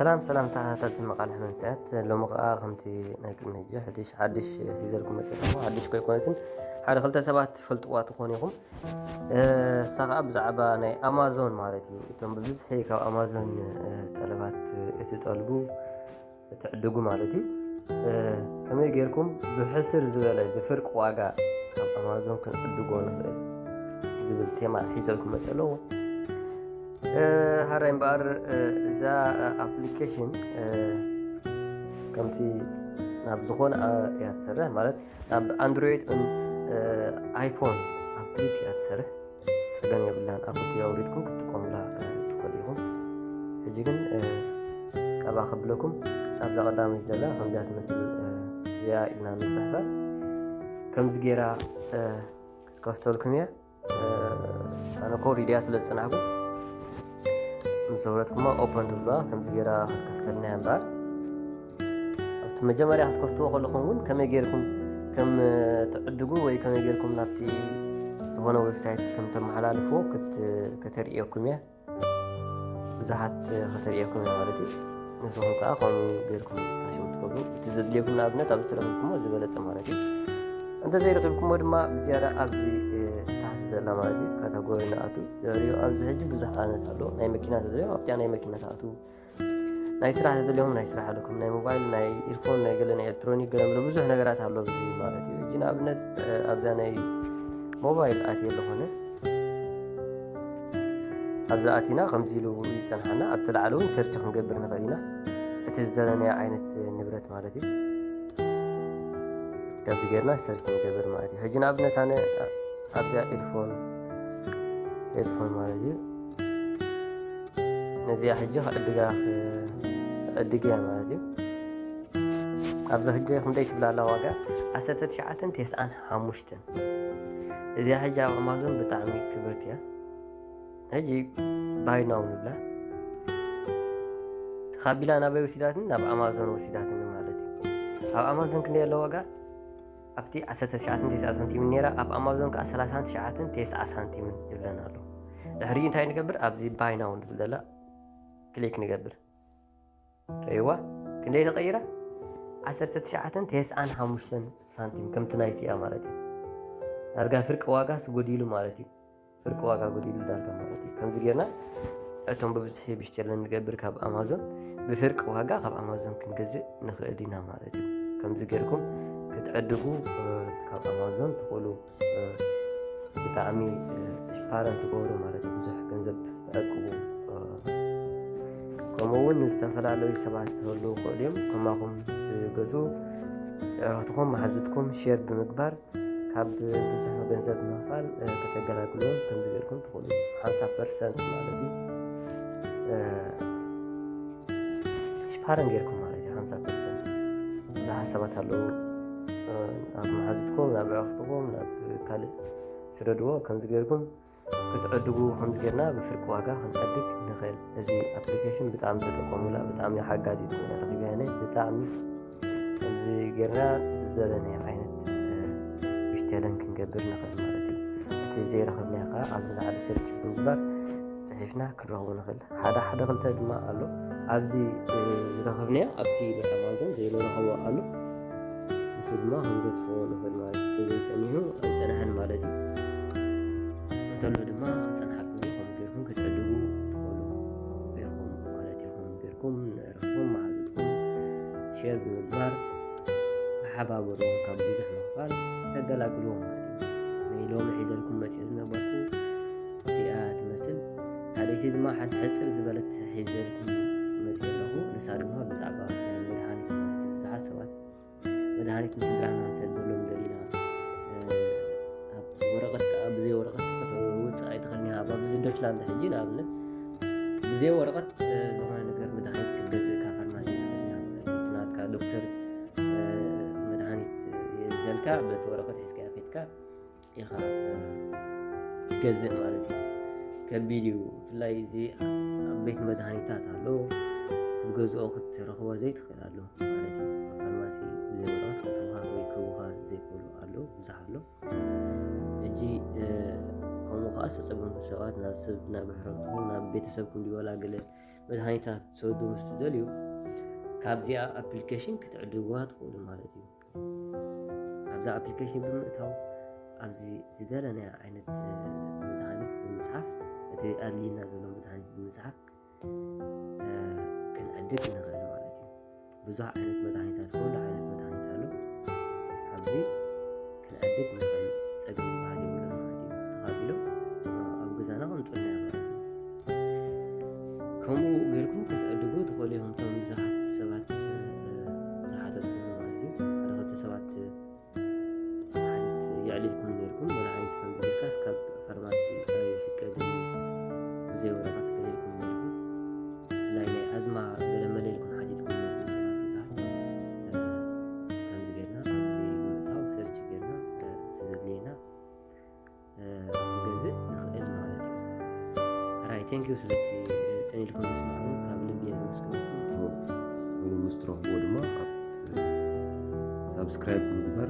ሰላም ሰላም ተኸታተልቲ መቓልሕ መንስያት፣ ሎሚ ኸኣ ከምቲ ናይ ቅድሚ ሕጂ ሓድሽ ሓድሽ ሒዘልኩም መፅእ ኣለኹ። ሓድሽ ከይኮነትን ሓደ ክልተ ሰባት ትፈልጥዋ ትኾኑ ኢኹም። እሳ ኸዓ ብዛዕባ ናይ ኣማዞን ማለት እዩ። እቶም ብብዝሒ ካብ ኣማዞን ጠለባት እትጠልቡ፣ እትዕድጉ ማለት እዩ። ከመይ ጌርኩም ብሕስር ዝበለ ብፍርቂ ዋጋ ካብ ኣማዞን ክንዕድጎ ንኽእል ዝብል ቴማ ሒዘልኩም መፅእ ኣለዎ። ሃራይ እምበኣር እዛ ኣፕሊኬሽን ከምቲ ናብ ዝኾነ እያ ትሰርሕ፣ ማለት ናብ ኣንድሮይድ ኣይፎን ኣፕሊክ እያ ትሰርሕ። ጸገም የብላን። ኣብ ክልቲኡ ኣውሪድኩም ክትጥቀሙላ ትኽእሉ ኢኹም። ሕጂ ግን ካብኣ ከብለኩም ኣብዛ ቀዳመይቲ ዘላ ከምዚኣ ትመስል እዚኣ ኢልና ንጽሕፋ። ከምዚ ጌራ ክትከፍተልኩም እያ። ኣነ ኮድ ኢድያ ስለ ዝጸናሕኩ ምስ ዘውረድኩማ ኦፐን ትብሉዋ። ከምዚ ጌራ ክትከፍተልና እያ እምበኣር ኣብቲ መጀመርያ ክትከፍትዎ ከለኹም እውን ከመይ ጌርኩም ከም ትዕድጉ ወይ ከመይ ጌርኩም ናብቲ ዝኾነ ዌብሳይት ከም ተመሓላልፍዎ ክት- ከተርእየኩም እያ። ብዙሓት ከተርእየኩም እያ ማለት እዩ። ንስኹም ከዓ ከምኡ ጌርኩም ታሽሙ ትገብሩ። እቲ ዘድልየኩም ንኣብነት ኣብ ዝረኸብኩሞ ዝበለጸ ማለት እዩ። እንተዘይረኺብኩሞ ድማ ብዝያዳ ኣብዚ ታሕቲ ዘላ ማለት እዩ ካተጎሪ ንኣቱ ዘርእዩ። ኣብዚ ሕጂ ብዙሕ ዓይነት ኣሎ። ናይ መኪና ተዘሪኦም ኣብቲኣ ናይ መኪና ትኣትዉ። ናይ ስራሕ ተደልዮም ናይ ስራሕ ኣለኩም፣ ናይ ሞባይል፣ ናይ ኢርፎን፣ ናይ ገለ ናይ ኤሌክትሮኒክ ገለ መለ ብዙሕ ነገራት ኣሎ ኣብዚ ማለት እዩ። ሕጂ ንኣብነት ኣብዛ ናይ ሞባይል ኣትየ ኣለኾነ ኣብዚ ኣቲና ከምዚ ኢሉ ይጸንሓና። ኣብቲ ላዕሊ እውን ሰርች ክንገብር ንኽእል ኢና፣ እቲ ዝደለናዮ ዓይነት ንብረት ማለት እዩ። ከምዚ ጌርና ሰርች ንገብር ማለት እዩ። ሕጂ ንኣብነት ኣነ ኣብዚኣ ኤድፎን ኤድፎን ማለት እዩ። ነዚኣ ሕጂ ክዕድጋ ክዕድግ እያ ማለት እዩ። ኣብዚ ሕጂ ክንደይ ትብላ ኣላ ዋጋ? ዓሰርተ ትሽዓተን ተስዓን ሓሙሽተን። እዚኣ ሕጂ ኣብ ኣማዞን ብጣዕሚ ክብርቲ እያ። ሕጂ ባይ ናው ንብላ። ተኻቢላ ናበይ ወሲዳትኒ? ናብ ኣማዞን ወሲዳትኒ ማለት እዩ። ኣብ ኣማዞን ክንደይ ኣሎ ዋጋ? ኣብቲ ዓሰርተ ትሽዓተን ተስዓን ሳንቲምን ነይራ፣ ኣብ ኣማዞን ከዓ ሰላሳን ትሽዓተን ተስዓን ሳንቲምን ይብለና ኣሎ። ድሕሪኡ እንታይ ንገብር? ኣብዚ ባይ ናው ንብል ዘላ ክሊክ ንገብር። ረይዋ ክንደይ ተቐይራ? ዓሰርተ ትሽዓተን ተስዓን ሓሙሽተን ሳንቲም ከምቲ ናይቲ እያ ማለት እዩ። ዳርጋ ፍርቂ ዋጋስ ጎዲሉ ማለት እዩ። ፍርቂ ዋጋ ጎዲሉ ዳርጋ ማለት እዩ። ከምዚ ጌርና እቶም ብብዝሒ ብሽጨለ ንገብር ካብ ኣማዞን ብፍርቂ ዋጋ ካብ ኣማዞን ክንገዝእ ንኽእል ኢና ማለት እዩ። ከምዚ ጌርኩም ክትዕድጉ ካብ ኣማዞን ትኽእሉ። ብጣዕሚ ሽፓረን ትገብሩ ማለት እዩ። ብዙሕ ገንዘብ ትዕቅቡ። ከምኡ እውን ዝተፈላለዩ ሰባት ክህልዉ ይኽእሉ እዮም ከማኹም ዝገዝኡ። ኣዕሩኽትኩም መሓዙትኩም ሼር ብምግባር ካብ ብዙሕ ገንዘብ ምኽፋል ከተገላግልዎም ከምዚ ጌርኩም ትኽእሉ። ሓምሳ ፐርሰንት ማለት እዩ። ሽፓረን ጌርኩም ማለት እዩ። ሓምሳ ፐርሰንት ብዙሓት ሰባት ኣለዉ። ናብ መሓዙትኩም፣ ናብ ኣዕሩኽትኩም፣ ናብ ካልእ ስደድዎ። ከምዚ ጌርኩም ክትዕድጉ ከምዚ ጌርና ብፍርቂ ዋጋ ክንዕድግ ንኽእል። እዚ ኣፕሊኬሽን ብጣዕሚ ተጠቀሙላ፣ ብጣዕሚ ሓጋዚት ኮይና ረኺበያ እየ። ብጣዕሚ ከምዚ ጌርና ዝደለናዮ ዓይነት ዊሽቴለን ክንገብር ንኽእል ማለት እዩ። እቲ ዘይረኸብናዮ ከዓ ኣብዚ ላዕሊ ሰርች ብምግባር ፅሒፍና ክንረኽቦ ንኽእል። ሓደ ሓደ ክልተ ድማ ኣሎ ኣብዚ ዝረኸብናዮ ኣብቲ ናይ ኣማዞን ዘይንረኸቦ ኣሎ። ንሱ ድማ ክንገድፎ ንኽእል ማለት እዩ። ተዘይጸኒሑ ኣይጸንሐን ማለት እዩ። እንተሎ ድማ ክጸንሓኩም እዩ። ከምኡ ጌርኩም ክትዕድጉ ትኽእሉ ኢኹም ማለት እዩ። ከምኡ ጌርኩም ንዕረፍትኩም መሓዙትኩም ሼር ብምግባር ተሓባበርዎም። ካብ ብዙሕ ምኽፋል ተገላግልዎም ማለት እዩ። ናይ ሎሚ ሒዘልኩም መጽእ ዝነበርኩ እዚኣ ትመስል። ካልኣይቲ ድማ ሓንቲ ሕጽር ዝበለት ሒዘልኩም መጽእ ኣለኹ። ንሳ ድማ ብዛዕባ ናይ መድሃኒት ማለት እዩ። ብዙሓት ሰባት መድሃኒት ንስድራና ክንሰደሎም ደሊና ኣብ ወረቐት ከዓ ብዘይ ወረቐት ከተውፅእ ኣይትኽእልን ኢኻ። ኣብዚ ዶችላንድ ሕጂ ንኣብነት ብዘይ ወረቐት ዝኾነ ነገር መድሃኒት ክትገዝእ ካብ ፋርማሲ ኣይትኽእልን ኢኻ። ናትካ ዶክተር መድሃኒት የዝዘልካ በቲ ወረቐት ሒዝካ ኬድካ ኢኻ ትገዝእ ማለት እዩ። ከቢድ እዩ። ብፍላይ እዚ ኣብ ቤት መድሃኒታት ኣሎ ክትገዝኦ ክትረኽቦ ዘይትኽእል ኣሎ ማለት እዩ። ኣብ ፋርማሲ ብዘይ ወረቐት ክትረኽባ ወይ ክህቡኻ ዘይክእሉ ኣሎ፣ ብዙሕ ኣሎ። ሕጂ ከምኡ ከኣ ዝተጸገምኩም ሰባት ናብ ሰብ ናብ ብሕረትኩም ናብ ቤተሰብኩም ድወላ ገለ መድሃኒታት ትሰዱ ምስ ትደልዩ ካብዚኣ ኣፕሊኬሽን ክትዕድግዋ ትኽእሉ ማለት እዩ። ኣብዛ ኣፕሊኬሽን ብምእታው ኣብዚ ዝደለናዮ ዓይነት መድሃኒት ብምጽሓፍ እቲ ኣድልዩና ዘሎ መድሃኒት ብምጽሓፍ ክንዕድግ ንኽእል ማለት እዩ። ብዙሕ ዓይነት መድሃኒታት ኩሉ ዓይነት መድሃኒት ኣሎ። ካብዚ ክንዕድግ ንኽእል ጸገም ዝበሃል የብሉን ማለት እዩ። ተኻቢሎም ኣብ ገዛና ከምጽኡልና እዮም ማለት እዩ። ከምኡ ጌርኩም ክትዕድጉ ትኽእሉ ኢኹም። እቶም ብዙሓት ሰባት ዝሓተትኩም ማለት እዩ። ሓደ ክልተ ሰባት ሓቲት የዕሊልኩም ኔርኩም መድሃኒት ከምዚ ጌርካስ ካብ ፋርማሲ ኣይፍቀድን እዩ ብዘይ ወረቐት ገለ ኢልኩም ኔርኩም። ብፍላይ ናይ ኣዝማ ገለ መለ ኢልኩም ሓቲትኩም ኔርኩም ሰባት ብዙሓት። ከምዚ ጌርና ኣብዚ ብምእታው ሰርች ጌርና እቲ ዘድልየና ገዝእ ንኽእል ማለት እዩ። ሕራይ thank you ስለቲ ጸኒልኩም ምስማዕኩም ካብ ልቢ እየ ዘመስግነኩም። ምኑ ምስ ትረኽብዎ ድማ ኣብ ሳብስክራይብ ምግበር